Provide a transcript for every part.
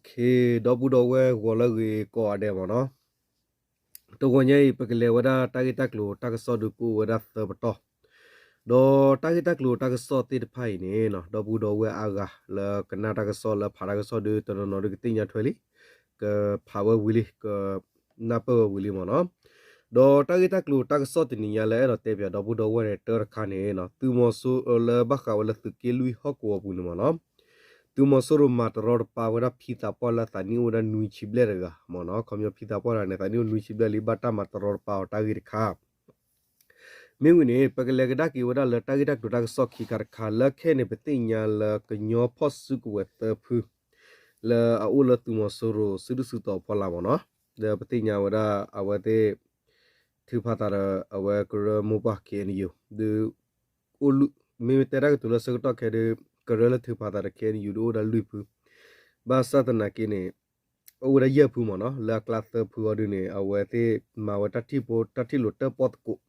ခ့ ဒီပုၢ်ဒီဝဲၢ်ဂီၤလၢအဂ့ၤကိးဂၤဒဲးမ့ၢ်နီၤ, တဂီၤညါအံၤ ပကလဲၤဝဲဒၣ်တၢ်ဂ့ၢ်တၢ်ကျိၤတၢ်ကစီၣ်ဒုးကအိၣ်ဝဲဒၣ်သၢပတီၢ်, ဒီးတၢ်ဂ့ၢ်တၢ်ကျိၤတၢ်ကစီၣ်သ့ၣ်တဖၣ်အံၤန့ၣ် ဒီပုၢ်ဒီဝဲၢ်အါဂၤလၢကနၣ်တၢ်ကစီၣ်လၢဖးတၢ်ကစီၣ်ဒုးတနီၤနီၤဒုးကသ့ၣ်ညါထွဲလံ, ကဖးဝဲဝံၤလံ ကနၢ်ပၢၢ်ဝဲဝံၤလံမ့ၢ်နီၤ, ဒီးတၢ်ဂ့ၢ်တၢ်ကျိၤတၢ်ကစီၣ်တနံၤညါလၢအဲၣ်ဒိးတဲပၠးဒီပုၢ်ဒီဝဲၢ်န့ၣ် တၢတခါန့ၣ် သုးမီၤစိရိၤလၢဘၣ်ဃးဝဲလၢသုးက့လွံၢ်ဟီၣ်ကဝီၤပူၤန့ၣ်မ့ၢ်နီၤ, သုးမီၤစိရိၤမၤတရီတပါဝဲဒၣ်ဖံသးပှၢ်လၢအသးနံၣ်အိၣ်ဝဲဒၣ်နွံဆံဘျဲၣ်တဂၤမ့ၢ်နီၤ, ခီပညီဖံသးပှၢ်တဂၤန့ၣ် သးနံၣ်အိၣ်နွံဆံဘျဲၣ်လံ ဘၣ်တၢ်မၤတရီတပါအီၤတၢ်ဂ့ၢ်တခါ မ့ၢ်ဝံၤန့ၣ် ပကလဲၤကဒါက့ၤဝဲဒၣ်လၢတၢ်ဂ့ၢ်တၢ်ကျိၤတၢ်ကစီၣ်ခံခါတခါ လၢခဲအံၤန့ၣ် ပသ့ၣ်ညါလၢကညီဖီၣ်စုကဝဲၤသၢဖု လၢအအိၣ်လၢသုးမီၤစိရိၤစုဒုၣ်စုတီၤအဖီလာ်မ့ၢ်နီၤ, ဒီးပသ့ၣ်ညါဝဲဒၣ်အဝဲသ့ၣ် ထုးဖးသးဒီးအဝဲကရၢမိၢ်ပှၢ် ခ့ၣ်အဲၣ်ယူၣ် ဒုး အိၣ်လုၢ် မ့ၢ်တဲတၢ်ကတိၤလၢဆၢကတီၢ်ခဲအံၤဒီး ကရၢလၢထုးဖးသးဒီး ခ့ၣ်အဲၣ်ယူၣ် ဒုးအိၣ်ဝဲဒၣ်လွံၢ်ဖု, ဘၣ်ဆၣ်သနာ်က့န့ၣ် အိၣ်ဝဲဒၣ်ယဲၢ်ဖုမ့ၢ်နီၤ, လၢအကျါသၢဖုအီၤဒုးန့ၣ် အဝဲသ့ၣ်မၤဝဲတၢ်ထံၣ်ဖိတၢ်ထံၣ်လိာ်တၢၣ်ပီၣ်သကိး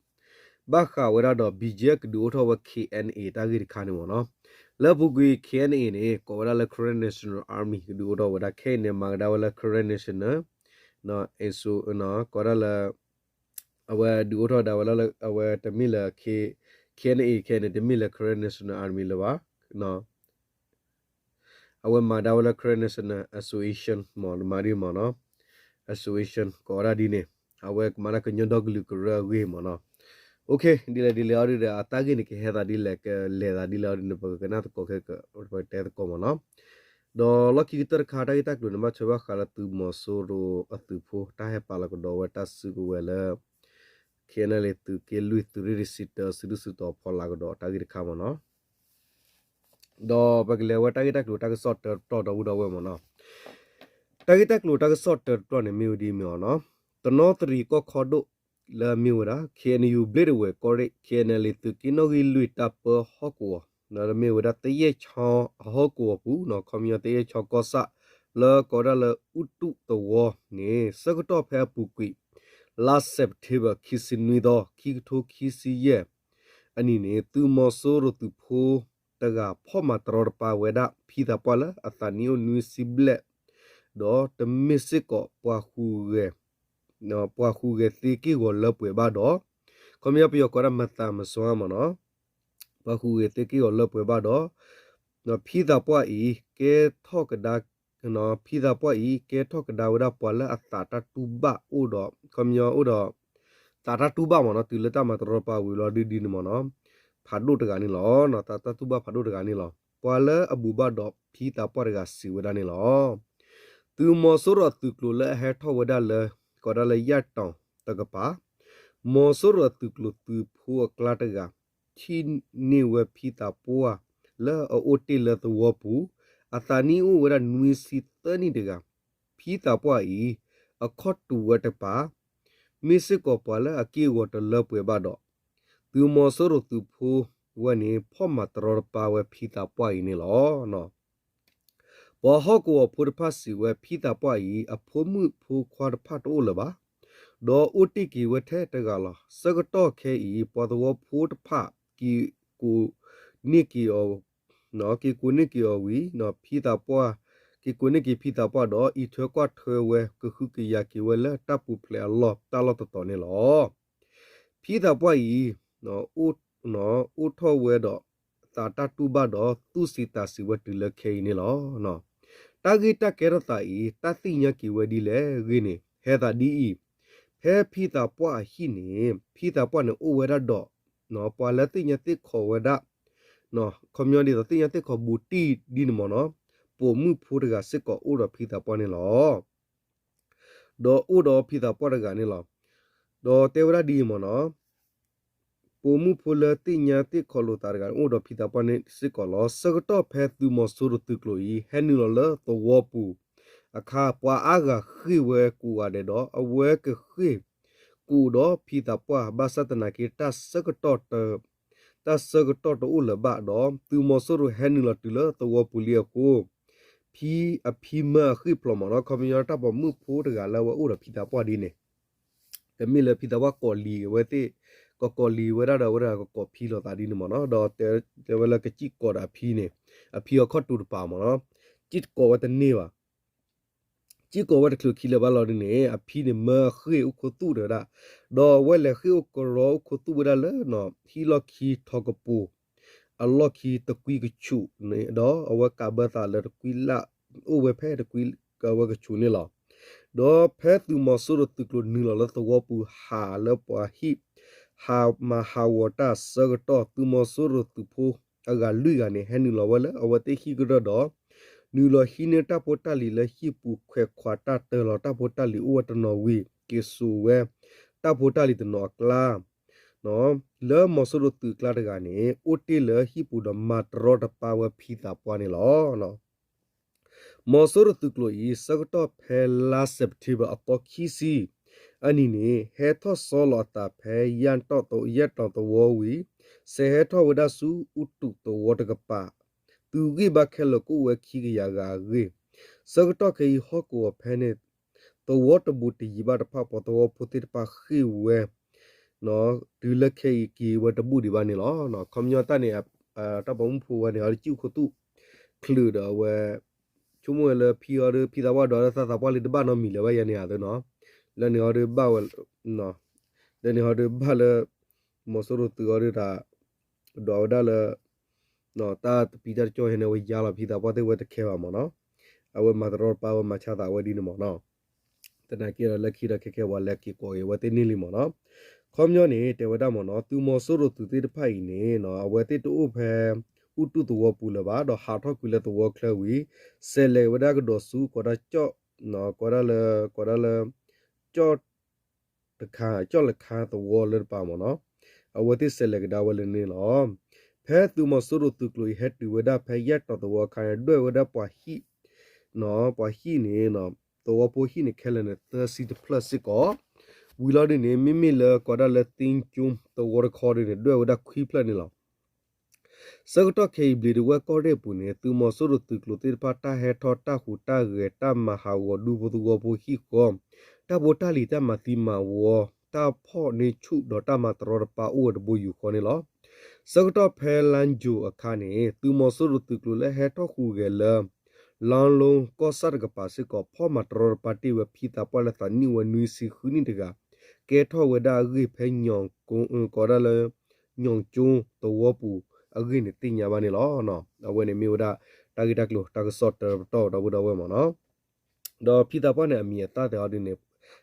ဘၣ်ဃးဝဲဒၣ်ဒီး ဘံၣ်ကၠဲၣ် ကဒုးအိၣ်ထီၣ်ဝဲ ခ့ၣ်အဲၣ်ယူၣ် တၢ်ဂ့ၢ်တခါန့ၣ်မ့ၢ်နီၤ, လၢအပူၤကွံာ် ခ့ၣ်အဲၣ်ယူၣ် န့ၣ် ကိးဝဲဒၣ်လၢ Karen National Army ကဒုးအိၣ်ထီၣ်ဝဲဒၣ် ခဲအံၤန့ၣ် မၤကဒါဝဲလၢ Karen National ကိးဒၣ်လၢ အဝဲဒုးအိၣ်ထီၣ်ဒၣ်ဝဲလၢ အဝဲတမ့ၢ်လၢ ခ့ၣ်အဲၣ်ယူၣ် ခဲအံၤန့ၣ် တမ့ၢ်လၢ Karen National Army လၢၤဘၣ် အဝဲမၤဒါဝဲလၢ Karen National Association မ့ၢ်မၤဒ်မ့ၢ်နီၤ, Association ကိးဝဲဒၣ်ဒ်န့ၣ်, အဝဲကမၤဒၣ်ကညီဒီကလုာ်ကရၢအဂ့ၢ်မ့ၢ်နီၤ, ဒ်လဲၣ်ဒ်လဲၣ်အီၤဒုးဒီး အတၢ်ဂ့ၢ်န့ၣ် ကဟဲသးဒ်လဲၣ် ကလဲၤသးဒ်လဲၣ်အီၤဒုးန့ၣ် ပကကနၣ်သကိးခဲ ပကတဲသကိးမ့ၢ်နီၤ, ဒီးလီၢ်ခံကတၢၢ်တခါ တၢ်ဂ့ၢ်တၢ်ကျိၤန့ၣ် ဘၣ်ထွဲဘၣ်ဃးလၢသုးမီၤစိရိၤအသုးဖိ တၢ်ဟဲပာ်လီၤကဒီးဝဲတၢ်စုကဝဲၤလၢ ခ့ၣ်အဲၣ်ယူၣ် သုးက့လွံၢ် သုးရ့ၣ်တဆံတၢ စုဒုၣ်စုတီၤဖီလာ်ကဒီးတၢ်ဂ့ၢ်တခါမ့ၢ်နီၤ, ဒီးပကလဲၤဝဲတၢ်ဂ့ၢ်တၢ်ကျိၤတၢ်ကစီၣ်တၢတပတီၢ်ဒီပုၢ်ဒီဝဲၢ်မ့ၢ်နီၤ, တၢ်ဂ့ၢ်တၢ်ကျိၤတၢ်ကစီၣ်တၢတပတီၢ်န့ၣ်မ့ၢ်ဝဲဒ်မ့ၢ်နီၤ, တနီသရံၣ်ကီၢ်ခီဒိၣ် လၢအမ့ၢ်ဝဲဒၣ် ခ့ၣ်အဲၣ်ယူၣ် ဘျ့ၣ်ဒဝဲၢ်ကီၢ်ရ့ၣ် ခ့ၣ်အဲၣ်ယူၣ် သုးက့နီၣ်ဂံၢ်လွံၢ်တၢ်ပၢဟီၣ်ကဝီၤ လၢအမ့ၢ်ဝဲဒၣ်သယဲၢ်ချီအဟီၣ်ကဝီၤပူၤ ခီပညီသယဲၢ်ချီကီၢ်ဆၣ် လၢကိးဒၣ်လၢအူတူၣ်သဝီန့ၣ် ဆၢကတီၢ်ဖဲအပူၤကွံာ် လါစဲးပထ့ဘၢၣ် ခံဆံနွံသီ ခံကထိခံဆံယဲၢ်အနံၣ်န့ၣ် သုးမီၤစိရိၤသုးဖိတဂၤ ဖီၣ်မၤတရီတပါဝဲဒၣ် ဖံသးပှၢ်လၢအသးနံၣ်အိၣ်နွံဆံဘျဲၣ် ဒီးတမ့ၢ်စ့ၢ်ကီးပှၤဟူးဂဲၤ ပှၤဟူးဂဲၤသ့က့ၢ်ဂီၤလၢပှဲၤဘၣ်ဒီး ခီပညီပယီၤကိးဒၣ် မသန်စွမ်း မ့ၢ်နီၤ, ပှၤဟူးဂဲၤသ့က့ၢ်ဂီၤလၢပှဲၤဘၣ်ဒီး ဖံသးပှၢ်အံၤ ကဲထီၣ်ကဒါ ဖံသးပှၢ်အံၤ ကဲထီၣ်ကဒါဝဲဒၣ်ပှၤလၢအသးတၢ်တူၢ်ဘၣ်အိၣ်ဒီး ခီပညီအိၣ်ဒီး သးတၢ်တူၢ်ဘၣ်မ့ၢ်နီၤ တုၤလၢတၢ်မၤတရီတပါဝံၤလီၤဒ်ဒ်န့ၣ်မ့ၢ်နီၤ, ဖးဒိၣ်တဂၤန့ၣ်လီၤ. သးတၢ်တူၢ်ဘၣ်ဖးဒိၣ်တဂၤန့ၣ်လီၤ. ပှၤလၢအဘူၣ်ဘၣ်ဒီးဖံသးပှၢ်တဂၤစံးဝဲဒၣ်န့ၣ်လီၤ. သုးမီၤစိရိၤအသုးကျိၤလၢအဟဲထီၣ်ဝဲဒၣ်လၢ ကိးဒၣ်လၢယၣ်တီၣ်တကပၤ, မီၤစိရိၤအသုးကျိၤသုးဖိအကျါတဂၤ ထံၣ်န့ၢ်ဝဲဖံသးပှၢ်လၢအအိၣ်တ့ၢ်လၢသဝီပူၤ, အသးနံၣ်အိၣ်ဝဲဒၣ်နွံဆံသၢနံၣ်တဂၤ, ဖံသးပှၢ်အံၤ အခီၣ်တူာ်ဝဲတကပၤ မ့ၢ်စ့ၢ်ကီးပှၤလၢအက့ၢ်အဂီၤတလၢပှဲၤဘၣ်ဒီး သုးမီၤစိရိၤသုးဖိဝဲန့ၣ် ဖီၣ်မၤတရီတပါဝဲဖံသးပှၢ်အံၤန့ၣ်လီၤ. ပှၤဟီၣ်ကဝီၤဖိတဖၣ်စံးဝဲ ဖံသးပှၢ်အံၤ အဖိမုၣ်ဖိခွါတဖၣ်တအိၣ်လၢၤဘၣ်, ဒီးအိၣ်တ့ၢ်က့ၤဝဲထဲတဂၤလီၤ. ဆၢကတီၢ်ခဲအံၤ ပှၤသဝီဖိတဖၣ် က့ၤကိးန့ၢ်က့ၤအီၤ က့ၤကိးန့ၢ်က့ၤအီၤဝံၤ ဖံသးပှၢ် က့ၤကိးန့ၢ်က့ၤဖံသးပှၢ်ဒီး အံးထွဲကွၢ်ထွဲဝဲ ကဟုကယာ်က့ၤဝဲလၢတၢ်ပူၤဖျဲးအလီၢ် တၢ်လီၢ်တတီၤန့ၣ်လီၤ. ဖံသးပှၢ်အံၤ အိၣ်ထီၣ်ဝဲဒီး သးတၢ်တူၢ်ဘၣ်ဒီး သူၣ်စံးသးစံးဝဲတုၤလၢခဲအံၤန့ၣ်လီၤ. တၢ်ဂ့ၢ်တၢ်ကဲထီၣ်သးအံၤ တၢ်သ့ၣ်ညါက့ၤဝဲဒ်လဲၣ်ဂ့ၢ်န့ၣ် ဟဲသးဒ်အံၤ, ဖဲဖံသးပှၢ်အဟံၣ်န့ၣ် ဖံသးပှၢ်န့ၣ်အိၣ်ဝဲဒၣ်ဒီး ပှၤလၢသ့ၣ်ညါသ့ၣ်ခီးဝဲဒၣ် ခီပညီဒ်သိးသ့ၣ်ညါသ့ၣ်ခီးဘူးတံၢ်ဒ်န့ၣ်မ့ၢ်နီၤ, ပိာ်မုၣ်ဖိတဂၤစ့ၢ်ကီးအိၣ်ဒီးဖံသးပှၢ်န့ၣ်လီၤ. ဒီးအိၣ်ဒီးဖံသးပှၢ်တဂၤန့ၣ်လီၤ. ဒီးတဲဝဲဒၣ်ဒ်အံၤမ့ၢ်နီၤ, ပိာ်မုၣ်ဖိလၢသ့ၣ်ညါသ့ၣ်ခီးလိာ်သးတဂၤန့ၣ် အိၣ်ဒီးဖံသးပှၢ်န့ၣ်စ့ၢ်ကီးလီၤ. ဆၢကတီၢ်ဖဲသုးမီၤစိရိၤသုးကျိၤအံၤ ဟဲနုာ်လီၤလၢသဝီပူၤ အခါ ပှၤအါဂၤဃ့ၢ်ဝဲကိးဂၤဒဲးဒီး အဝဲကဃ့ၢ် ကိးဒီးဖံသးပှၢ် ဘၣ်ဆၣ်သနာ်က့ တၢ်ဆၢကတီၢ်တ တၢ်ဆၢကတီၢ်တအိၣ်လၢၤဘၣ်ဒီး သုးမီၤစိရိၤဟဲနုာ်လီၤတုၤလၢသဝီပူၤလံအဃိ ဖံအဖံမၢအဃ့ၢ်ဖျိးမ့ၢ်နီၤ, ခီပညီတၢ်ပိာ်မုၣ်ဖိတဂၤလၢအဝဲအိၣ်ဒီးဖံသးပှၢ်ဒ်န့ၣ် တမ့ၢ်လၢဖံသးပှၢ်ကိးလံၤအဝဲသ့ၣ် ကကိးလံၤဝဲဒၣ်ဒီး အဝဲဒၣ်ကကိးဖံလိာ်သးဒ်န့ၣ်မ့ၢ်နီၤ, ဒီးတဲဝဲလၢကစံၣ်ကိးဒီးအဖံန့ၣ် အဖံအခီၣ်တူာ်တပၤမ့ၢ်နီၤ, စံၣ်ကိးဝဲတန့ၢ်ဘၣ်. ကံၣ်ကိးဝဲတချုးခံလၢၤဘၣ်လီၤဒ်န့ၣ် အဖံန့ၣ်မၢဃ့ၢ်အိၣ်ခိၣ်သူၣ်တဲဝဲဒၣ်, ဒီးအဝဲလဲၤဃ့ၢ်အိၣ်ကရီအိၣ်ခိၣ်သူၣ်ဝဲဒၣ်လၢ ဟံၣ်လီၢ်ခံထီကပူၤ အလီၢ်ခံတကွံကဆူးန့ၣ် ဒီးအဝဲကးဘၢသးလၢတကွံလၢ် အိၣ်ဝဲဖဲတကွံ အဝဲကဆူးန့ၣ်လီၤ. ဒီးဖဲသုးမီၤစိရိၤသုးကျိၤနုာ်လီၤလၢသဝီပူၤ ဟးလၢပှၤဟံၣ် ဟးမၤဟးဂီၤတၢ်ဆၢကတီၢ် သုးမီၤစိရိၤသုးဖိအဂၤလွံၢ်ဂၤန့ၣ် ဟဲနုာ်လီၤဝဲလၢအဝဲသ့ၣ်ဟံၣ်ကရၢၢ်ဒီး နုာ်လီၤဟံးန့ၢ်တၢ်ဖိတၢ်လံၤလၢဟံၣ်ပူၤ ခွဲးခွးတၢ်တၢလီၤတၢ်ဖိတၢ်လံၤအိၣ်ဝဲတနီၤဝံၤ က့ၤစိာ်ဝဲ တၢ်ဖိတၢ်လံၤတနီၤအကျါ လၢမီၤစိရိၤသုးအကျါတဂၤန့ၣ် အိၣ်တ့ၢ်လၢဟံၣ်ပူၤဒီးမၤတရီတပါဝဲဖံသးပှၢ်န့ၣ်လီၤ. မီၤစိရိၤသုးကျိၤအံၤ ဆၢကတီၢ်ဖဲလါစဲးပထ့ဘၢၣ်အသီခံဆံအနံၤန့ၣ် ဟဲထီၣ်ဆီလီၤအသးဖဲယဲၢ်တီၣ်သဝီဝံၤ စဲးဟဲထီၣ်ဝဲဒၣ်ဆူအူတူးသဝီတကပၤ သုးဂံၢ်ဘါခဲလၢာ်ကအိၣ်ဝဲခံကယၤဂၤအဂ့ၢ် ဆၢကတီၢ်ခဲအံၤဟီၣ်ကဝီၤဖဲန့ၣ် သဝီတဘူးတယံၤဘၣ်တဖၣ် ပှၤသဝီဖိသ့ၣ်တဖၣ်ဃ့ၢ်ဝဲ တုၤလၢခဲအံၤက့ၤဝဲတဘူးဒံးဘၣ်န့ၣ်လီၤ. ခီပညီတၢ်န့ၣ် တၢ်ပိာ်မုၣ်ဖိဝဲန့ၣ် အီၤဒုးကံၣ်အိၣ်ခိၣ်သူၣ်ချုးဒီးအဝဲ ဆိကမိၣ်ဝဲလၢဖံအီၤဒုး ဖံသးပှၢ်ဒိးလၢသးသးပှၢ်လံတဘၣ်နီတမံၤလၢၤဘၣ်ယဲန့ၣ်ဧါသနီၤ, လၢန့ၣ်အီၤဒုးဘၣ်ဝဲ လၢန့ၣ်အီၤဒုးဘၣ်လၢ မီၤစိရိၤသုးအီၤဒုးတၢ် ဒိးဝဲဒၣ်လၢ တၢ်တပံတၢ်တကီၢ်ဟဲန့ၣ် အဝဲယါလီၤဖံသးပှၢ်သ့ၣ်ဝဲတခဲဘၣ်မ့ၢ်နီၤ, အဝဲမၤတရီတပါဝဲမၤဆါသးဝဲဒ်န့ၣ်မ့ၢ်နီၤ, သနာ်က့ဒီးလၢခံဒီးခဲခဲဝဲလၢက့ၤကိးက့ၤဝဲသ့ၣ်န့ၣ်လံမ့ၢ်နီၤ, ခီပညီန့ၣ် တဲဝဲဒၣ်မ့ၢ်နီၤ သုးမီၤစိရိၤသုးသ့ၣ်တဖၣ်အံၤန့ၣ် အဝဲသ့ၣ်တအိၣ်ဖဲ အူတူၢ်သဝီပူၤလၢၤဘၣ် ဒီးဟးထီၣ်ကွံာ်လၢသဝီချၢဝံၤ စဲးလဲၤဝဲဒၣ်ကဒီးဆူ ကိးဒၣ် ကိးဒၣ်လၢ ကိးဒၣ်လၢ ကၠီၣ် တခါ ကၠီၣ်လၢခါသဝီလၢတပၤမ့ၢ်နီၤ, အဝဲသ့ၣ်စဲးလဲၤကဒါဝဲလၢန့ၣ်လီၤ. ဖဲသုးမီၤစိရိၤသုးကျိၤအံၤဟဲတုၤဝဲဒၣ်ဖဲယဲၢ်တီၣ်သဝီအခါန့ၣ် ဒွဲၣ်ဝဲဒၣ်ပှၤဟံၣ် ပှၤဟံၣ်န့ၣ် သဝီဖိဟံၣ်န့ၣ်ခဲလၢာ်န့ၣ် သၢဆံတဖျၢၣ်စ့ၢ်ကီး, ဝံၤလီၤဒ်န့ၣ် မ့မ့ၢ်လၢကိးဒၣ်လၢသ့ကၠိသဝီတခီဒ်န့ၣ် ဒွဲၣ်ဝဲဒၣ်ခွံဖျၢၣ်န့ၣ်လီၤ. ဆၢကတီၢ်ခဲအံၤဘျံၤဒဝဲၢ်ကီၢ်ရ့ၣ်အပူၤန့ၣ် သုးမီၤစိရိၤသုးကျိၤသ့ၣ်တဖၣ် တၢ်ဟဲထီၣ်တၢ်ဟူးတၢ်ဂဲၤ တၢ်မၤဟးဂီၤဒူဖိသဝီဖိဟံၣ်ဃီ, တၢ်ဖိတၢ်လံၤတၢ်မၤသံမၤဝီ, တၢ်ဖီၣ်န့ၢ်ဆူၣ်ဒီးတၢ်မၤတရီတပါအိၣ်ဝဲတဘိယူၢ်ဃီန့ၣ်လီၤ. ဆၢကတီၢ်ဖဲလါယူၤအခါန့ၣ် သုးမီၤစိရိၤသုးကျိၤလၢဟဲထီၣ်ဟူးဂဲၤလၢ လါလိကီၢ်ဆၣ်တကပၤစ့ၢ်ကီး ဖီၣ်မၤတရီတပါတ့ၢ်ဝဲဖံသးပှၢ်လၢသးနံၣ်ဝဲနွံဆံဃုနံၣ်တဂၤ ကဲထီၣ်ဝဲဒၣ်အဂ့ၢ်ဖဲ ကိးဒၣ်လၢ ညီၣ်ကၠိသဝီပူၤအဂ့ၢ်န့ၣ် သ့ၣ်ညါဘၣ်န့ၣ်လီၤ. အဝဲန့ၣ်မ့ၢ်ဝဲဒၣ် တၢ်ဂ့ၢ်တၢ်ကျိၤတၢ်ကစီၣ်တၢပတီၢ်ဒီပုၢ်ဒီဝဲၢ်မ့ၢ်နီၤ, ဒီးဖံသးပှၢ်န့ၣ် အမံၤအသၣ်သ့ၣ်အီၤဒ်န့ၣ်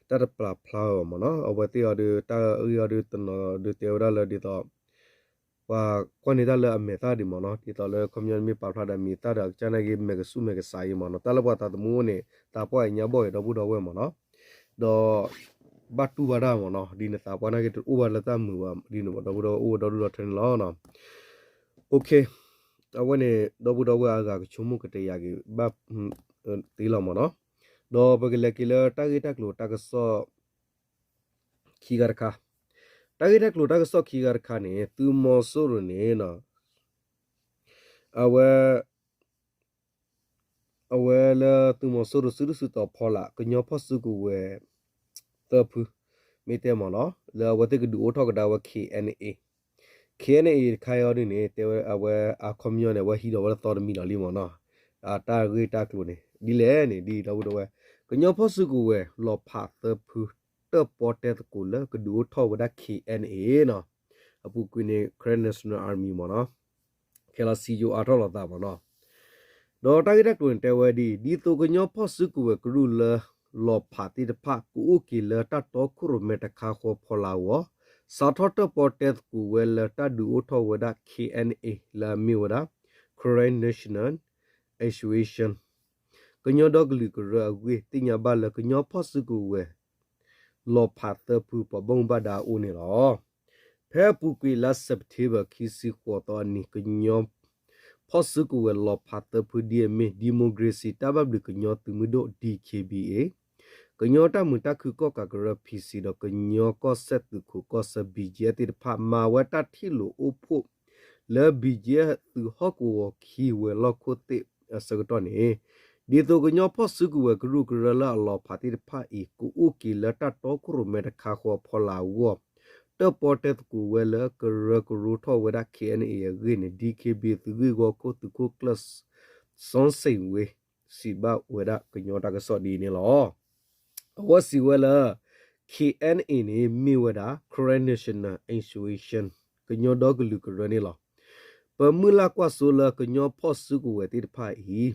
တၢ်တပျၢ်ဖျါဝဲဘၣ်မ့ၢ်နီၤ, အဝဲသ့ၣ်အီၤဒ် တၢ်အဂ့ၢ်အီၤဒ်တနီၤဒ်တဲဝဲဒၣ်လၢဒ်သိး ပှၤကွၢ်န့ၢ်တၢ်လၢအမဲာ်သၣ်ဒံးမ့ၢ်နီၤ, ဒ်သိးလၢခီပညီမ့ၢ်ပာ်ဖျါဒီးအမံၤအသၣ်ဒီး အကစၢ်နာ်က့ မဲာ်ကဆူၣ်မဲာ်ကစးအံၤမ့ၢ်နီၤ, တၢ်လၢပှၤသးသမူအိၣ်န့ၣ် သးပှၢ်အံၤညါဘီၣ်အံၤဒီပုၢ်ဒီဝဲၢ်မ့ၢ်နီၤ, ဒီး ဘၣ်တူၢ်ဘၣ်တၢ်မ့ၢ်နီၤ, ဒ်န့ၣ်သးပှၢ်နာ်က့တအိၣ်ဘၣ်လၢတၢ်မုာ်ဘၣ်ဒ်န့ၣ်မ့ၢ် ဒီပုၢ်ဒီဝဲၢ်အိၣ်ဝဲဒီဒူၣ်ဒီထၢန့ၣ်လီၤ. အဝဲန့ၣ် ဒီပုၢ်ဒီဝဲၢ်အဂၤကဆိကမိၣ်ကတယၤက့ၤဘၣ်သ့လီၤမ့ၢ်နီၤ, ဒီးပကလဲၤက့ၤလၢတၢ်ဂ့ၢ်တၢ်ကျိၤတၢ်ကစီၣ် ခံဂၤတခါ, တၢ်ဂ့ၢ်တၢ်ကျိၤတၢ်ကစီၣ်ခံဂၤတခါန့ၣ် သုးမီၤစိရိၤန့ၣ် အဝဲ အဝဲလၢသုးမီၤစိရိၤစုဒုၣ်စုတီၤဖီလာ် ကညီဖီၣ်စုကဝဲၤ သၢဖု မ့ၢ်တဲမ့ၢ်နီၤ လၢအဝဲသ့ၣ်ကဒုးအိၣ်ထီၣ်ကဒါဝဲ KNA, KNA တခါအံၤအီၤဒ်န့ၣ် တဲဝဲအဝဲအခီပညီန့ၣ် အဝဲဟံးဒီးဝဲလၢသီတမံၤလီၤလံမ့ၢ်နီၤ, အတၢ်ဂ့ၢ်တၢ်ကျိၤန့ၣ် ဒ်လဲၣ်န့ၣ် ဒ်ဒီပုၢ်ဒီဝဲၢ် ကညီဖီၣ်စုကဝဲၤလီၤဖးသၢဖု တၢၣ်ပီတဲသကိးလၢကဒုးအိၣ်ထီၣ်ဝဲဒၣ် KNA နီၤ, အပူၤကွံာ်န့ၣ် Karen National Army မ့ၢ်နီၤ, ခဲလၢာ်စံယိၤအါထီၣ်လိာ်သးမ့ၢ်နီၤ, ဒီးတၢ်ဂ့ၢ်တၢ်ကျိၤန့ၣ်တဲဝဲဒ်အံၤ, ဒ်သိးကညီဖီၣ်စုကဝဲၤကရူၢ်လၢလီၤဖးသ့ၣ်တဖၣ် ကအိၣ်က့ၤလၢတၢ်တီခိၣ်ရိၣ်မဲတခါဃီဖီလာ်အဂီၢ်, စးထီၣ်တၢၣ်ပီတဲသကိးဝဲလၢတၢ်ဒုးအိၣ်ထီၣ်ဝဲဒၣ် KNA လၢအမ့ၢ်ဝဲဒၣ် Karen National Association ကညီဒီကလုာ်ကရၢအဂ့ၢ် သ့ၣ်ညါဘၣ်လၢကညီဖီၣ်စုကဝဲၤ လီၤဖးသၢဖုပှၤဘၣ်မူဘၣ်ဒါအအိၣ်န့ၣ်လီၤ. ဖဲအပူၤကွံာ်လါစဲးပထ့ဘၢၣ် ခံဆံဃိးသီအနံၤ ကညီဖီၣ်စုကဝဲၤလီၤဖးသၢဖုဒ်အမ့ၢ် Democracy တၢ်ဘၣ်ဘျုးကညီသုးမုၢ်ဒိၣ် DKBA ကညီတၢ်မုာ်တၢ်ခုၣ်ကီၣ်ကးကရၢ PC ဒီးကညီကီၢ်စဲၣ်သုးခိၣ်ကီၢ်ဆၢ BGF သ့ၣ်တဖၣ် မၤဝဲတၢ်ထံၣ်လိာ်အိၣ်ဖှိၣ်လၢ BGF သုးဟီၣ်ကဝီၤခံဝဲၤလီၢ်ခိၣ်သ့ၣ်အဆၢကတီၢ်န့ၣ် ဒ်သိးကညီဖီၣ်စုကဝဲၤကရူၢ်ကရၢလၢအလီၤဖးသ့ၣ်တဖၣ်အံၤ ကအိၣ်က့ၤလၢတၢ်တီခိၣ်ရိၣ်မဲတခါဃီအဖီလာ်အဂီၢ် တၢၣ်ပီတဲသကိးဝဲလၢကရၢကရိထီၣ်ဝဲဒၣ် KNA အဂ့ၢ်န့ၣ် DKBA သုးဂ့ၢ်ဝီခိၣ်သုးခိၣ်ကျၢၢ် စီၤစ့ၣ်ဝ့ စံးဘၣ်ဝဲဒၣ်ကညီတၢ်ကစီၣ်ဒ်အံၤန့ၣ်လီၤ. အဝဲစံးဝဲလၢ K N A န့ၣ် မ့ၢ်ဝဲဒၣ် Karen National Association ကညီဒီကလုာ်ကရၢန့ၣ်လီၤ. ပမုၢ်လၢ်ကွၢ်စိလၢကညီဖီၣ်စုကဝဲၤသ့ၣ်တဖၣ်အံၤ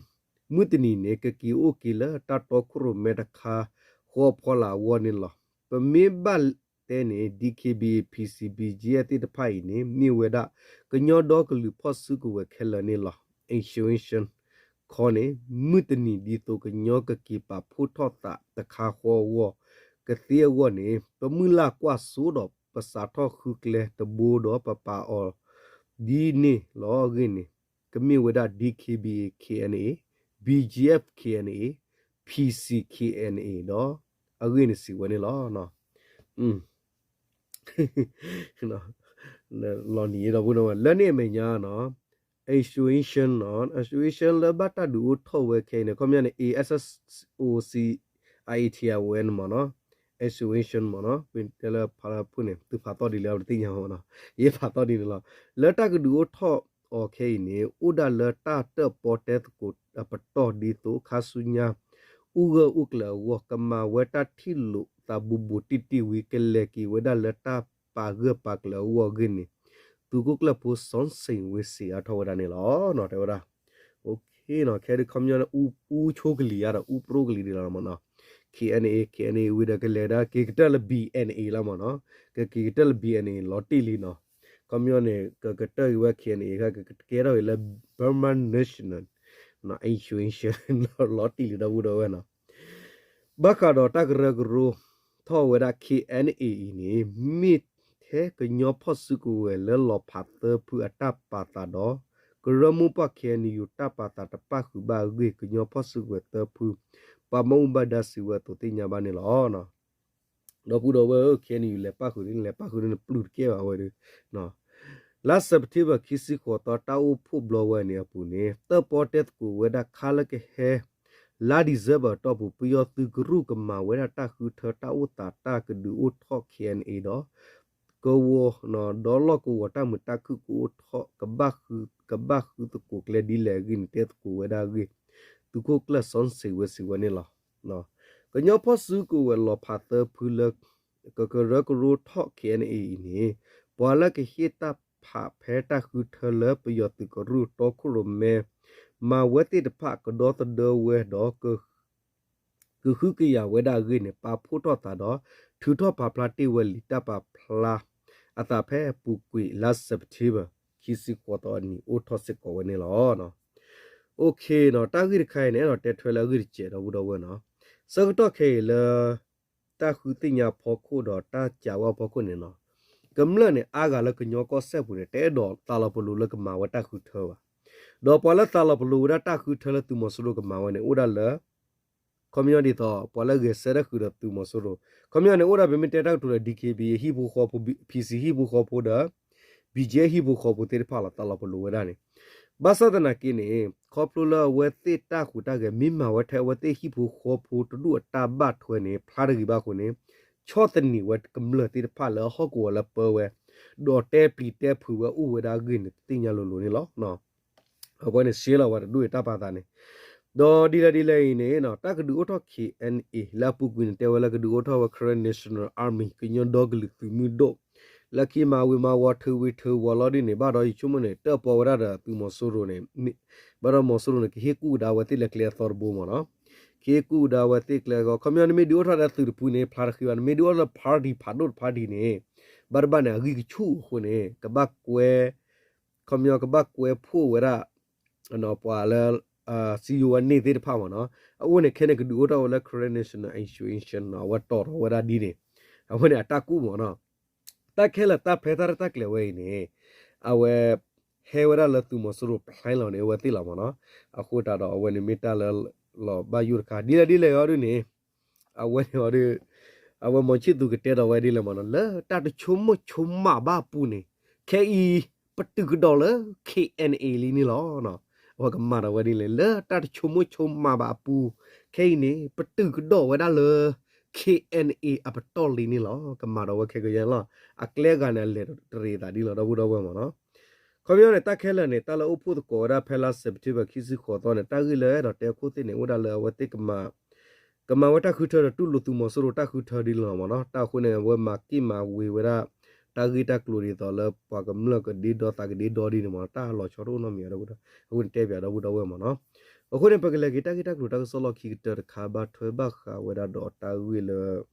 မုၢ်တနံၤန့ၣ် ကက့ၤအိၣ်က့ၤလၢတၢ်တီခိၣ်ရိၣ်မဲတခါဃီအဖီလာ်အဂီၢ်န့ၣ်လီၤ. ပမ့ၢ်ဘၣ်တဲန့ၣ် D K B A, P C, B G F သ့ၣ်တဖၣ်အံၤန့ၣ် မ့ၢ်ဝဲဒၣ် ကညီဒီကလုာ်ဖီၣ်စုကဝဲၤခဲလၢာ်န့ၣ်လီၤ. Association ခီန့ၣ် မုၢ်တနံၤဒ်သိးကညီကက့ၤပာ်ဖှိၣ်ထီၣ်သးတခါဃီအဂီၢ် ကသ့အဂီၢ်န့ၣ် ပမုၢ်လၢ်ကွၢ်စိဒီးပစးထီၣ်ဃုကျဲတဘိဒီးပပာ်အီၤ ဒ်န့ၣ်လီၤအဂ့ၢ်န့ၣ် ကမ့ၢ်ဝဲဒၣ် D K B A K N A, B G F K N A, P C K N A ဒီး အဂ့ၢ်န့ၣ်စံးဝဲန့ၣ်လီၤ. လီၤနံၤဒီပုၢ်ဒီဝဲၢ် လၢန့ၣ်အမဲာ်ညါနီၤ association နီၤ association လၢဘၣ်တၢ်ဒုးအိၣ်ထီၣ်ဝဲခဲအံၤန့ၣ် ခီပညီန့ၣ် A S S O C I A T I ဝဲန့ၣ်မ့ၢ်နီၤ association မ့ၢ်နီၤ ပတဲလၢဖးဖုၣ်န့ၣ် သုဖးသီၣ်ဒ်လဲၣ်တသ့ၣ်ညါမ့ၢ်နီၤ ယဲဖးသီၣ်ဒ်န့ၣ်လီၤ. လၢတၢ်ကဒုးအိၣ်ထီၣ်အီၤခဲအံၤန့ၣ် အိၣ်ဒၣ်လၢတၢ်တၢၣ်ပီၣ်တဲသကိးအပတီၢ်ဒ်သိးခါဆူညါ အိၣ်ဂၢၢ်အိၣ်ကျၢၤအဂီၢ် ကမၤဝဲတၢ်ထံၣ်လိာ်သးဘူးဘူးတံၢ်တံၢ်ဝံၤ ကလဲၤက့ၤဝဲဒၣ်လၢတၢ်ပာ်ဂၢၢ်ပာ်ကျၢၤအဂီၢ်အဂ့ၢ်န့ၣ် သုးခိၣ်ကျၢၢ်ဖိ စီၣ်စ့ၣ်ဝ့စံးအါထီၣ်ဝဲဒၣ်န့ၣ်လီၤ. တဲဝဲဒၣ် ခဲဒုးခီပညီန့ၣ် အူဆိကလံၤဧါဒီး အူပြိကလံၤဒ်လီၤမ့ၢ်နီၤ K N A, K N A ဝံၤဒီးကလဲၤဒၣ်က့ၤကတၢၢ်လၢ B N A လီၤမ့ၢ်နီၤ ကက့ၤကတၢၢ်လၢ B N A လီၤတံၢ်လံနီၤ ခီပညီန့ၣ် ကကတၢၢ်က့ၤဝဲ K N A ခါ ကကဲထီၣ်က့ၤလၢ Burma National Association လီၤတံၢ်လံဒီပုၢ်ဒီဝဲၢ်နီၤ ဘၣ်ဃးဒီးတၢ်ကရၢကရိထီၣ်ဝဲဒၣ် K N A အံၤန့ၣ် မ့ၢ်ထဲကညီဖီၣ်စုကဝဲၤလၢလီၤဖးသၢဖုအတၢ်ပာ်သးဒီး ကရၢမိၢ်ပှၢ် K N U တၢ်ပာ်သးတပၣ်ဃုာ်ဘၣ်အဂ့ၢ် ကညီဖီၣ်စုကဝဲၤသၢဖု ပှၤဘၣ်မူဘၣ်ဒါစံးဝဲအသိးသ့ၣ်ညါဘၣ်န့ၣ်လီၤ. ဒီပုၢ်ဒီဝဲၢ်ဧၢ K N U လဲၤပၣ်ဃုာ်န့ၣ် လဲၤပၣ်ဃုာ်န့ၣ် ပျုၢ်တကဲဘၣ်ဝဲဒီး လါ September ခံဆံဃိးသီ တၢ်အိၣ်ဖှိၣ်ဘျီဝဲန့ၣ်အပူၤန့ၣ် တၢၣ်ပီၣ်တဲသကိးဝဲဒၣ်ခါလၢကဟဲ လါ December အတီၢ်ပူၤ ပယီၤသုးကရူၢ်ကမၤဝဲဒၣ်တၢ်ဃုထၢတၢ်အိၣ်သးတၢ်ကဒုးအိၣ်ထီၣ် K N A ဒီး ကဝီၤ ဒီလီၢ်ကဝီၤတၢ်မုာ်တၢ်ခုၣ်ကအိၣ်ထီၣ် ကဘၣ်ဃုသကိးကျဲဒ်လဲၣ်အဂ့ၢ်န့ၣ် တဲသကိးဝဲဒၣ်အဂ့ၢ် သုးခိၣ်ကျၢၢ်စီၣ်စ့ၣ်ဝ့စံးဝဲန့ၣ်လီၤ. ကညီဖီၣ်စုကဝဲၤလီၤဖးသၢဖုလၢ ကကရၢကရိထီၣ် K N A အံၤန့ၣ် ပှၤလၢကဟ့ၣ်တၢ်ဖးဖဲတၢ်ဃုထၢလၢပယီၤသုးကရူၢ်တီခိၣ်ရိၣ်မဲ မၤဝဲသ့ၣ်တဖၣ်ကဒီသဒၢဝဲဒီး ကဃုကယာ်ဝဲဒၣ်အဂ့ၢ်န့ၣ် ပာ်ဖှိၣ်ထီၣ်သးဒီး ထုးထီၣ်ပာ်ဖျါတ့ၢ်ဝဲလံာ်တၢ်ပာ်ဖျါအသးဖဲအပူၤကွံာ်လါ September ခံဆံဃိးသီအနံၤအိၣ်ထီၣ်စ့ၢ်ကီးဝဲန့ၣ်လီၤ. အိၣ်ခ့နီၤ တၢ်ဂ့ၢ်တခါအံၤန့ၣ် အဲၣ်ဒိးတဲထွဲလၢအဂ့ၢ်တစဲးဒီပုၢ်ဒီဝဲၢ်နီၤ ဆၢကတီၢ်ခဲအံၤလၢ တၢ်ဃုသ့ၣ်ညါအဖီခိၣ်ဒီးတၢ်ကးဝဲအဖီခိၣ်န့ၣ်နီၤ ကမျၢၢ်န့ၣ် အါဂၤလၢကညီကီၢ်စဲၣ်ပူၤန့ၣ် တအဲၣ်ဒိးသးလီၤပလိာ်လၢကမၤဝဲတၢ်ဃုထၢဘၣ်. ဒီးပှၤလၢသးလီၤပလိာ်ဝဲဒၣ်တၢ်ဃုထၢလၢသုးမီၤစိရိၤကမၤဝဲန့ၣ် အိၣ်ဒၣ်လၢ ခီပညီဒ်သိး ပှၤလၢဂဲၤဆၢထၢၣ်ဃုာ်ဒီးသုးမီၤစိရိၤ ခီပညီန့ၣ် အိၣ်ဒၣ်ပမ့ၢ်တဲတၢ်ကတိၤဒီး D K B A ဟံၣ်ဖိဃီဖိ P C ဟံၣ်ဖိဃီဖိဒီး B G F ဟံၣ်ဖိဃီဖိသ့ၣ်တဖၣ်လီၤ သးလီၤပလိာ်ဝဲဒၣ်န့ၣ် ဘၣ်ဆၣ်သနာ်က့န့ၣ် ခီဖျိလၢအဝဲသ့ၣ်တၢ်ဟူးတၢ်ဂဲၤ မ့ၢ်မၤဝဲထဲအဝဲသ့ၣ်ဟံၣ်ဖိဃီဖိတဒူၣ်အတၢ်ဘၣ်ထွဲန့ၣ် ဖျါတဂ့ၤဘၣ်အဃိန့ၣ် ဆီၣ်သနံးဝဲကမျၢၢ်သ့ၣ်တဖၣ်လၢဟီၣ်ကဝီၤလၢပၢဝဲ ဒီးတဲပျံၤတဲဖုးဝဲအိၣ်ဝဲဒၣ်အဂ့ၢ်န့ၣ် တသ့ၣ်ညါလိၤလိၤန့ၣ်လီၤ. အဝဲန့ၣ် ရှဲလီၤဝဲတဒူၣ်အတၢ်ပာ်သးန့ၣ် ဒီးဒ်လဲၣ်ဒ်လဲၣ်အံၤန့ၣ် တၢ်ကဒုးအိၣ်ထီၣ် K N A လၢအပူၤကွံာ်န့ၣ် တဲဝဲလၢကဒုးအိၣ်ထီၣ်ဝဲ Karen National Army ကညီဒီကလုာ်သုးမုၢ်ဒိၣ် လၢခံမၤဝံၤမၤဝီၤထုးဝံၤထုးဝီၤလီၤဒ်န့ၣ် ဘၣ်ဒီးယဆိကမိၣ်န့ၣ် တၢၣ်ပီၣ်ဝဲဒၣ်ဒီးသုးမီၤစိရိၤန့ၣ် ဘၣ်ဒီးမီၤစိရိၤန့ၣ် ကဟ့ၣ်ကူၣ်ကဒါဝဲသ့ၣ်လၢကျဲအသီတဘိမ့ၢ်နီၤ ကဟ့ၣ်ကူၣ်ကဒါဝဲသ့ၣ်ကျဲအသီ ခီပညီနမ့ၢ်ဒုးအိၣ်ထီၣ်ဒီးသုးတဖုန့ၣ် ဖျါတဃ့ဘၣ် နမ့ၢ်ဒုးအိၣ်ထီၣ်လၢ party ဖးဒိၣ်တ party န့ၣ် ဘၣ်တဘၣ်န့ၣ် အဂံၢ်ကဆူၣ်အဃိန့ၣ် ကဘၣ်ကွဲ ခီပညီကဘၣ်ကွဲဖှိၣ်ဝဲဒၣ် ပှၤလၢ စံယိၤဝဲန့ၣ်သ့ၣ်တဖၣ်မ့ၢ်နီၤ အအိၣ်န့ၣ် ခဲန့ၣ်ကဒုးအိၣ်ထီၣ်ဝဲလၢ Karen National Association နီၤ အဝဲတီၢ်ထီၣ်ဝဲဒၣ်ဒ်န့ၣ် အဝဲန့ၣ်အတၢ်ကူၣ်မ့ၢ်နီၤ တၢ်ခဲလၢာ်တၢ်ဖဲတၢ်ရဲၣ်တၢ်ကျဲၤဝဲအံၤန့ၣ် အဝဲ ဟဲဝဲဒၣ်လၢသုးမီၤစိရိၤ plan လီၤန့ၣ် အဝဲသ့ၣ်လီၤမ့ၢ်နီၤ အဃိသတးဒီးအဝဲန့ၣ်မ့ၢ်တၢ်လၢ လီၤဘၣ်ယိၣ်တခါ ဒ်လဲၣ်ဒ်လဲၣ်အီၤဒ်န့ၣ် အဝဲန့ၣ်အီၤဒ် အဝဲမီၤဆံၣ်သူၤကတဲဒီးဝဲဒ်လဲၣ်မ့ၢ်နီၤ လၢတၢ်တဆိကမိၣ်ဆိကမးဘၣ်အပူၤန့ၣ် ခဲအံၤ ပတုာ်ကဒီးလၢ K N A လံန့ၣ်လီၤ. အဝဲကမၤဒီးဝဲဒ်လဲၣ် လၢတၢ်တဆိကမိၣ်ဆိကမးဘၣ်အပူၤ ခဲအံၤန့ၣ် ပတုာ်ကဒီးဝဲဒၣ်လၢ K N A အပတီၢ်လံန့ၣ်လီၤ. ကမၤဒီးဝဲခဲကယဲၢ်လီၤ. အကျဲအဂၤန့ၣ် အလဲၤတရံးသးဒ်လီၤ ဒီပုၢ်ဒီဝဲၢ်မ့ၢ်နီၤ ခီပညီန့ၣ် တၢ်ခဲလၢာ်န့ၣ် တၢ်လၢအိၣ်ဖှိၣ်သကိးဝဲဒၣ်ဖဲလါ September ခံဆံဃိးသီန့ၣ် တၢ်ဂ့ၢ်လၢအဲၣ်ဒိးတဲအခိၣ်သ့ၣ်န့ၣ် အိၣ်ဒၣ်လၢအဝဲသ့ၣ် ကမၤဝဲတၢ်ဃုထၢဒီးတူၢ်လိာ်သုးမီၤစိရိၤတၢ်ဃုထၢဒ်န့ၣ်လီၤမ့ၢ်နီၤ. တၢ်အဃိန့ၣ် အဝဲမၤက့ၢ်မၤဝ့ၤဝဲဒၣ် တၢ်ဂ့ၢ်တၢ်ကျိၤဒ်သိးလၢပှၤကမျၢၢ်ကဒ့ဒီသးကဒ့ဒီဒ်န့ၣ်မ့ၢ်နီၤ. တၢ်လီၤဆီတအိၣ်နီတမံၤဒီး အဃိန့ၣ်တဲပၠးဒီပုၢ်ဒီဝဲၢ်မ့ၢ်နီၤ. အဃိန့ၣ် ပကလဲၤက့ၤတၢ်ဂ့ၢ်တၢ်ကျိၤတၢ်ကစီၣ်လီၢ်ခံကတၢၢ်တခါ ဘၣ်ထွဲဘၣ်ဃးဝဲဒၣ်ဒီးတၢ်ဂ့ၢ်လၢ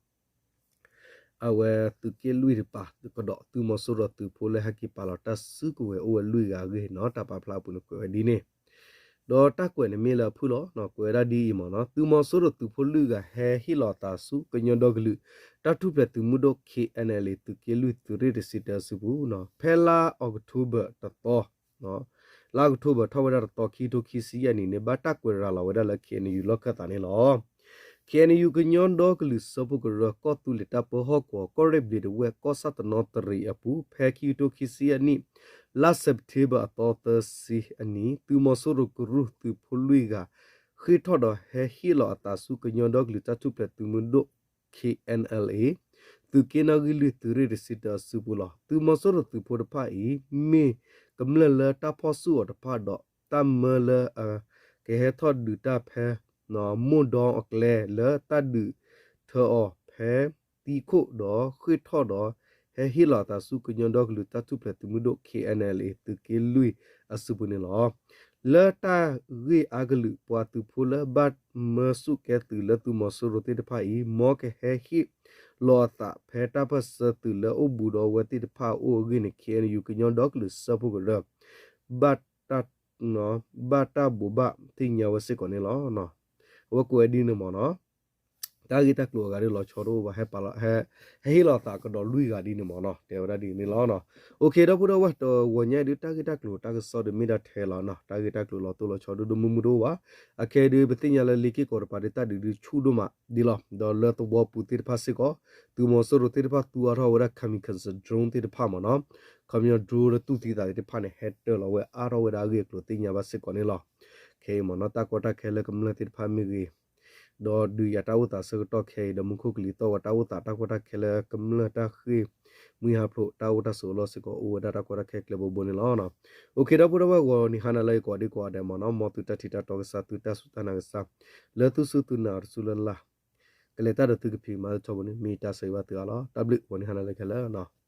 အဝဲသုးက့လွံၢ်တပၤ ကဒီးသုးမီၤစိရိၤသုးဖိလၢဟဲက့ၤပာ်လီၤတၢ်စုကဝဲၤအိၣ်ဝဲလွံၢ်ဂၤအဂ့ၢ်နီၤ. တၢ်ပာ်ဖျါအပူၤန့ၣ်ကွဲးဝဲဒ်န့ၣ် ဒီးတၢ်ကွဲးန့ၣ်မ့ၢ်လၢအဖုၣ်လီၤ. ကွဲးဝဲဒၣ်ဒ်အံၤမ့ၢ်နီၤ. သုးမီၤစိရိၤသုးဖိလွံၢ်ဂၤဟဲဟ့ၣ်လီၤအသးဆူကညီဒီကလုာ် တၢ်ထူၣ်ဖျဲးသုးမုၢ်ဒိၣ် K N L A သုးက့လွံၢ်သုးရ့ၣ်တဆံတၢအစုပူၤနီၤ. ဖဲလါအီးကထိဘၢၣ်တသီ လါအီးကထိဘၢၣ်ထီၣ်ဝဲဒၣ်တသီ ခံကထိခံဆံယဲၢ်နံၣ်န့ၣ် ဘၣ်တၢ်ကွဲးရၤလီၤဝဲဒၣ်လၢ K N U လီၢ်ခၢၣ်သးန့ၣ်လီၤ. K N U ကညီဒီကလုာ်စၢဖှိၣ်ကရၢ ကီၢ်သူလ့ၤတၢ်ပၢဟီၣ်ကဝီၤ ကီၢ်ရ့ၣ်ဘျံးဒဝဲၢ် ကီၢ်ဆၣ်တနီသရံးအပူၤ ဖဲခံကထိခံဆံယဲၢ်နံၣ် လါ September အသီသၢဆံအနံၤ သုးမီၤစိရိၤကရူၢ်သုးဖိလွံၢ်ဂၤ ဃ့ၢ်ထီၣ်ဒီးဟဲဟ့ၣ်လီၤအသးဆူကညီဒီကလုာ်တၢ်ထူၣ်ဖျဲးသုးမုၢ်ဒိၣ် K N L A သုးက့နီၣ်ဂံၢ်လွံၢ်သုးရ့ၣ်တဆံတၢအစုပူၤလီၤ. သုးမီၤစိရိၤသုးဖိတဖၣ်အံၤ မ့ၢ်ကမျၢၢ်လၢတၢ်ဖီၣ်ဆူၣ်အီၤတဖၣ်ဒီး တၢ်မၢလၢကဟဲထီၣ်ဒုးတၢ်ဖဲ မိၢ်ဒီအကျဲလၢတၢ်ဒုးထၢအီၤဖဲသံခိၣ်ဒီးဃ့ၢ်ထီၣ်ဒီး ဟဲဟ့ၣ်လီၤအသးဆူကညီဒီကလုာ်တၢ်ထူၣ်ဖျဲးသုးမုၢ်ဒိၣ် K N L A သုးက့လွံၢ်အစုပူၤန့ၣ်လီၤ. လၢတၢ်ဂ့ၢ်အါကလုာ် ပှၤသုးဖိလၢဘၣ်မၢဆူၣ်ကဲသုးလၢသုးမီၤစိရိၤသ့ၣ်တဖၣ်အံၤ မ်ကဟဲဟ့ၣ်လီၤအသးဖဲတၢ်ပၢၢ်ဆၢသုးလၢအိၣ်ဘူးဒီးအဝဲသ့ၣ်တဖၣ်အအိၣ်အဂ့ၢ်န့ၣ် K N U ကညီဒီကလုာ်စၢဖှိၣ်ကရၢ ဘၣ်တၢ် ဘၣ်တၢ်ဘိးဘၣ်သ့ၣ်ညါဝဲစ့ၢ်ကီးန့ၣ်လီၤ. အဝဲကွဲးဒ်န့ၣ်မ့ၢ်နီၤ. တၢ်ဂ့ၢ်တၢ်ကျိၤအဂၤဒ်လီၤဆီတအိၣ်ဘၣ် ဟဲဟ့ၣ်လီၤသးကဒီးလွံၢ်ဂၤဒ်န့ၣ်မ့ၢ်နီၤ တဲဝဲဒၣ်ဒ်န့ၣ်လီၤ. အိၣ်ခ့ ဒီပုၢ်ဒီဝဲၢ် တဝီညါအံၤဒုး တၢ်ဂ့ၢ်တၢ်ကျိၤတၢ်ကစီၣ်ဒုးမ့ၢ်ဒၣ်ထဲလီၤနီၤ တၢ်ဂ့ၢ်တၢ်ကျိၤလီၤတိၢ်လီၤဆီဒုးဒိၣ်မုၢ်မုၢ်တအိၣ်ဘၣ်. အခဲအံၤဒုး ပသ့ၣ်ညါလၢလ့ၤက့ၢ်ကီးတပၤဒုး တၢ်ဒုးဒုးဆူၣ်ဒိၣ်မးဒ်လီၤ. ဒီးလၢသဝီပူၤသ့ၣ်တဖၣ်စ့ၢ်ကီး သုးမီၤစိရိၤသ့ၣ်တဖၣ်သူအါထီၣ်ဝဲဒၣ် kamikaze drone သ့ၣ်တဖၣ်မ့ၢ်နီၤ ခီပညီ drone လၢတူၢ်သံသးသ့ၣ်တဖၣ်န့ၣ် ဟဲတၢၢ်လီၤဝဲအါထီၣ်ဝဲဒၣ်အဂ့ၢ်အကျိၤသ့ၣ်ညါဘၣ်စ့ၢ်ကီးန့ၣ်လီၤ. ခဲအံၤမ့ၢ်နီၤ တၢ်ကီတၢ်ခဲလၢကမျၢၢ်သ့ၣ်တဖၣ်မ့ၢ်ဂ့ၤ ဒီးဒုးယၤတၢ်အိၣ်သးဆၢကတီၢ်ခဲအံၤ ဒီးမူခိၣ်ကလံၤသီၣ်ဝဲတၢ်အိၣ်သး တၢ်ကီတၢ်ခဲလၢကမျၢၢ်တၢ်ဃ့ၢ်မှံဟးဖျိး တၢ်အိၣ်တၢ်ဆိးအလီၢ်စ့ၢ်ကီး အိၣ်ဝဲဒၣ်တၢ်ကီတၢ်ခဲကျဲဘိဘိန့ၣ်လီၤ. အိၣ်ခ့ ဒီပုၢ်ဒီဝဲၢ် ဂီၤနံၤဟါနၤလၢအံၤကိးဒံကိးဂၤဒဲးမ့ၢ်နီၤ မ်သုတၢ်ထံၣ်တၢ်တီကစၢ် သုတၢ်စူၢ်တၢ်နာ်ကစၢ် လၢသုစူၢ်သုနာ်အီၤတစူၢ်လၢ်လၢ် ကလဲၤတၢ်ဒီးသုကဖံးမၤလၢထီဘိန့ၣ် မ့ၢ်တၢ်ဆၢဂ့ၤဘၣ်သုအါလီၤ. တၢ်ဘျုး ဂီၤနံၤဟါနၤလၢခဲလၢာ်နီၤ.